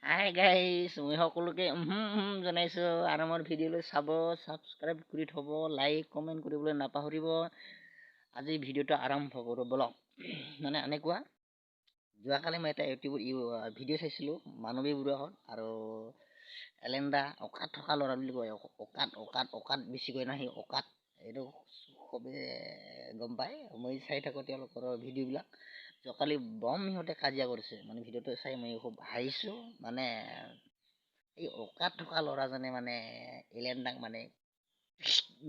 Hi guys, মই সকলোকে জনাইছোঁ আৰু মোৰ ভিডিঅ'লৈ চাব, ছাবস্ক্ৰাইব কৰি থ'ব, লাইক কমেণ্ট কৰিবলৈ নাপাহৰিব। আজি ভিডিঅ'টো আৰম্ভ কৰোঁ বলক। মানে এনেকুৱা, যোৱাকালি মই এটা ইউটিউবত ভিডিঅ' চাইছিলোঁ, মানৱী বৰুৱাহঁত আৰু এলেণ্ডা অকাত থকা ল'ৰা বুলি কয়। অকাত অকাত অকাত বেছিকৈ নাহি অকাত, এইটো চবে গম পায়। মই চাই থাকোঁ তেওঁলোকৰ ভিডিঅ'বিলাক। যোৱাকালি বম সিহঁতে কাজিয়া কৰিছে, মানে ভিডিঅ'টো চাই মই খুব হাঁহিছোঁ। মানে এই অকাত থকা ল'ৰাজনে মানে এলেণ্ডাক মানে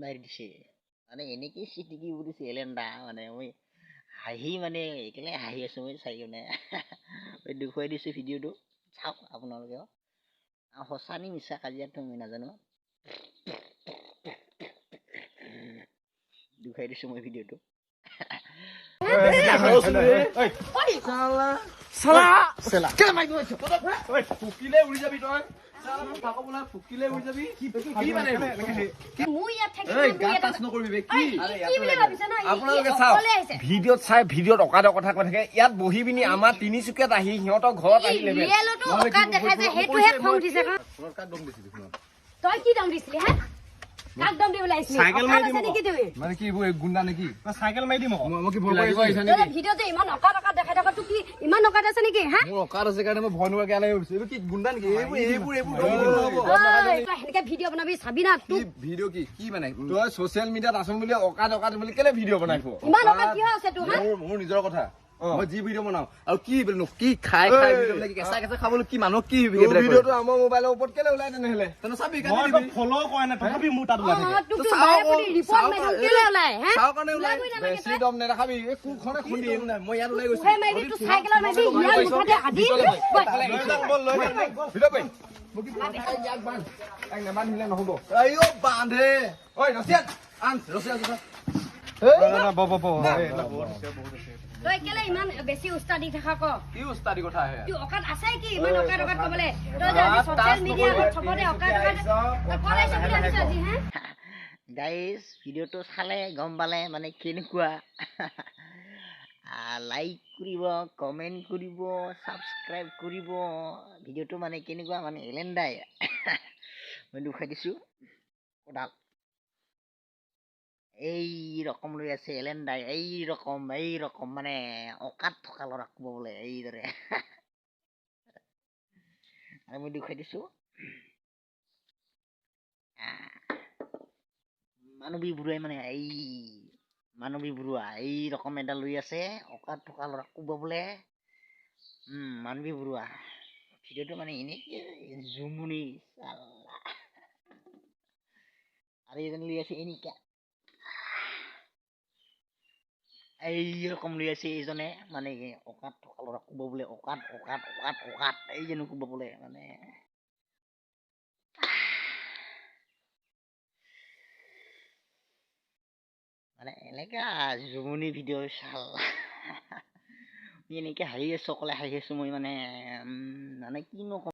মাৰি দিছে, মানে এনেকৈ চিটিকি উঠিছে এলেণ্ডা। মানে মই হাঁহি মানে একেলগে হাঁহি আছোঁ মই চাই কিনে। মই দেখুৱাই দিছোঁ ভিডিঅ'টো, চাওক আপোনালোকেও। সঁচা নে মিছা কাজিয়াটো মই নাজানো, দেখুৱাই দিছোঁ মই ভিডিঅ'টো। ভিডিঅ'ত চাই ভিডিঅ'ত অকাতৰ কথা কৈ থাকে, ইয়াত বহি পিনি আমাৰ তিনিচুকীয়াত আহি সিহঁতৰ ঘৰত আহি ছচিয়েল মিডিয়াত আছো বুলি অকাত অকাত বুলি কেলে ভিডিঅ' বনাই? মোৰ নিজৰ কথা, মই যি ভিডিঅ' বনাও আৰু কি কি খাই খাই কেঁচা কেঁচা খাবলৈ কি মানুহ কি ভিডিঅ'টো আমাৰ মোবাইলৰ ওপৰত কেলে ওলাই তেনেহ'লে? বেছি দম নেদেখাবি, এই কুখনে খুন্দি মই ইয়াত ওলাই গৈছো। নাবান্ধিলে নহ'ব। বান্ধে ঐ ৰচিয়াত আন ৰচিয়া। তই কেলে ইমান বেছি উস্তাদি থাকা ক? কি উস্তাদি কথা হে? তুই অকাত আছে কি ইমান অকাত অকাত কবলে? তই যে আজি ছচিয়েল মিডিয়া চবতে অকাত অকাত কলাইছ বুলি ভাবিছ আজি? হে গাইজ, ভিডিঅ'টো চালে গম পালে মানে কেনেকুৱা। লাইক কৰিব, কমেণ্ট কৰিব, ছাবস্ক্ৰাইব কৰিব। ভিডিঅ'টো মানে কেনেকুৱা, মানে এলেণ্ডাই মই দেখুৱাই দিছোঁ। কোদাল এই ৰকম লৈ আছে এলেণ্ডাই, এই ৰকম এই ৰকম মানে অকাত থকা ল'ৰাক ক'বলৈ এইদৰে। আৰু মই দেখুৱাই দিছোঁ মানৱী বৰুৱাই মানে এই মানৱী বৰুৱা এই ৰকম এডাল লৈ আছে অকাত থকা ল'ৰাক কোবাবলৈ। মানৱী বৰুৱা ভিডিঅ'টো মানে এনেকৈ জুমুনি চালা। আৰু এজন লৈ আছে এনেকুৱা এই ৰকম লৈ আছে এইজনে, মানে অকাত থকা ল'ৰাক কোবাবলৈ অকাত অকাত অকাত অকাত এইজনে কোবাবলৈ। মানে মানে এনেকা জুমুনি ভিডিঅ' চাল। এনেকৈ হাঁহি আছোঁ, অকলে হাঁহি আছোঁ মই। মানে মানে কিনো ক'ম।